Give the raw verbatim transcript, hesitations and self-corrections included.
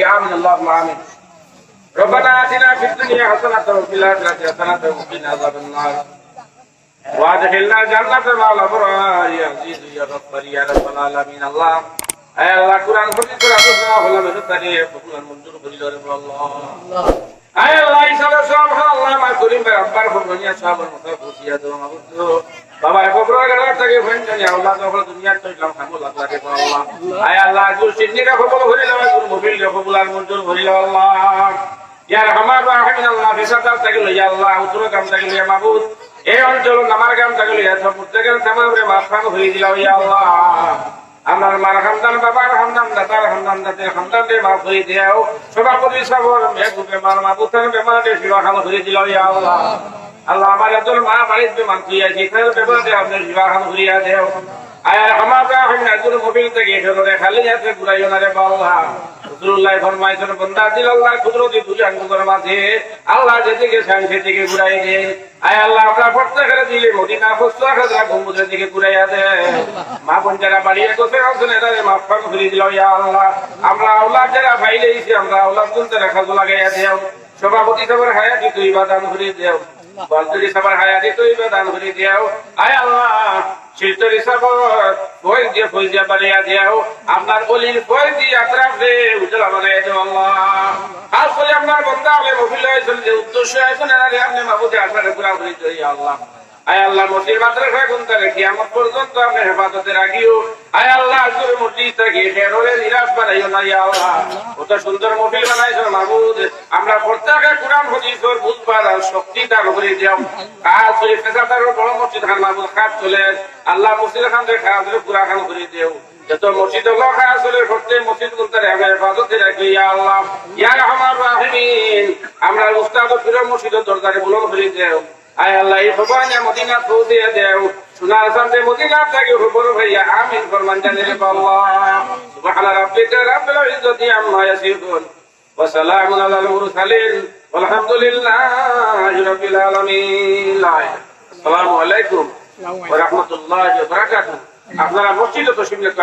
آمين، اللهم آمين. ربنا آتنا في الدنيا حسنة وفي الآخرة حسنة وقنا عذاب النار. وأدخلنا الجنة مع الأبرار يا عزيز يا غفار يا رب العالمين. আল্লাহ, আয় আল্লাহ, কোরআন হাদিসর আলোচনা হলো, মেহরবানি কবুল আর মঞ্জুর করিল রে আল্লাহ। আয় আল্লাহ, এই সব সব আল্লাহ, আমার করিম ভাই আব্বার খবর নিয়া সব মতো বুঝিয়া দেও, মাবুদ। বাবা, খবর গেল থেকে ফোন জানি আল্লাহ, তখন দুনিয়া তো ইসলাম খামো লাগলা রে আল্লাহ। আয় আল্লাহ, আজুর সিন্নিরা খবর হইল, আজুর মোবিল রে কবুল আর মঞ্জুর করিল আল্লাহ। ইয়া আরহামার রাহিমিন আল্লাহ, ফেসাদার থাকি লইয়া আল্লাহ, উত্তর গ্রাম থাকি লইয়া মাবুদ, এই অঞ্চল আমার গ্রাম থাকি লইয়া সব প্রত্যেকের তামাম রে মাফ খান হয়ে দিলাও ইয়া আল্লাহ। আমার মার খান্দান, বাবার খান্দান, দাদার খান্দান, দাদির খান্দান রে মাফ হয়ে দেও। সভাপতি সাবর মেঘু বেমার, মাবুদ তার বেমার রে শিবা খান হয়ে দিলাও ইয়া আল্লাহ। আল্লাহ, আমার এত মা বাড়ির বেমার তুই আছি, তার বেমার রে আপনি শিবা খান হইয়া দেও। আয় আরহামার রাহিমিন, আজুর মোবিল থেকে এসে খালি হাতে ঘুরাইও না রে আল্লাহ। রাসূলুল্লাহ ফরমাইছেন, বন্দা দিল আল্লাহর কুদরতি দুই আঙ্গুলের মাঝে, আল্লাহ যেদিকে চান সেদিকে ঘুরাই দেন। আয় আল্লাহ, আমরা প্রত্যেকের দিলে মদিনা, ফসলা খাজরা গম্বুজের দিকে ঘুরাইয়া দেন। মা বোন যারা বাড়িয়ে গোসে আছেন, এরা মাফ করে ঘুরিয়ে দিল, ইয়া আল্লাহ। আমরা আওলাদ যারা বাইরে এসে, আমরা আওলাদ তুলতে রাখা লাগাইয়া দেও। সভাপতি সাহেবের হায়াতি তৈবা দান করে দেও। বলতুরি সাহেবের হায়াতি তৈবা দান করে দেও। আয় আল্লাহ, শিলচর হিসাব ফয়েজ দিয়ে ফয়েজ দিয়ে বাড়িয়া দেও। আপনার অলির ফয়েজ দিয়ে আতরাফ রে উজালা বানাই দেও আল্লাহ। খাস করে আপনার বন্দা আলে মহিলা হয়েছেন যে উদ্দেশ্য এখন এনারে আপনি মাবুদে আশারে পুরা করে দিও ইয়া আল্লাহ। আয় আল্লাহ, মসজিদ মাদ্রাসা গুনতারে কিয়ামত পর্যন্ত আপনি হেফাজতে রাখিও। আয় আল্লাহ, আজকের মসজিদ থেকে খেরোরে নিরাশ বানাইও না ইয়া আল্লাহ। অত সুন্দর মহফিল বানাইছো মাবুদ, আমরা প্রত্যেকে কোরআন হাদিসর বুঝবার আর শক্তি দান করে দেও। কাজ শরীফ পেশাদার বড় মসজিদ খান মাবুদ কাজ চলে। আল্লাহ মসজিদ খান রে কাজ রে পুরা খান করে দেও। যত মসজিদ হলো কাজ চলে, প্রত্যেক মসজিদ বলতে রে হেফাজতে রাখি ইয়া আল্লাহ। ইয়া আরহামার রাহিমিন, আমরা উস্তাদ ও পীর মসজিদ দরজারে বুলন্দ করে দেও। আয় আল্লাহ, এই খবর নিয়ে মদিনা পৌঁছে দেও। সোনার সাথে মদিনা থাকি খবর ভাইয়া আমিন ফরমান জানি রে আল্লাহ। سبحان ربك رب العزة عما يصفون وسلام على المرسلين والحمد لله رب العالمين. السلام عليكم ورحمة الله وبركاته. আপনারা মসজিদে তশরিফ নিয়ে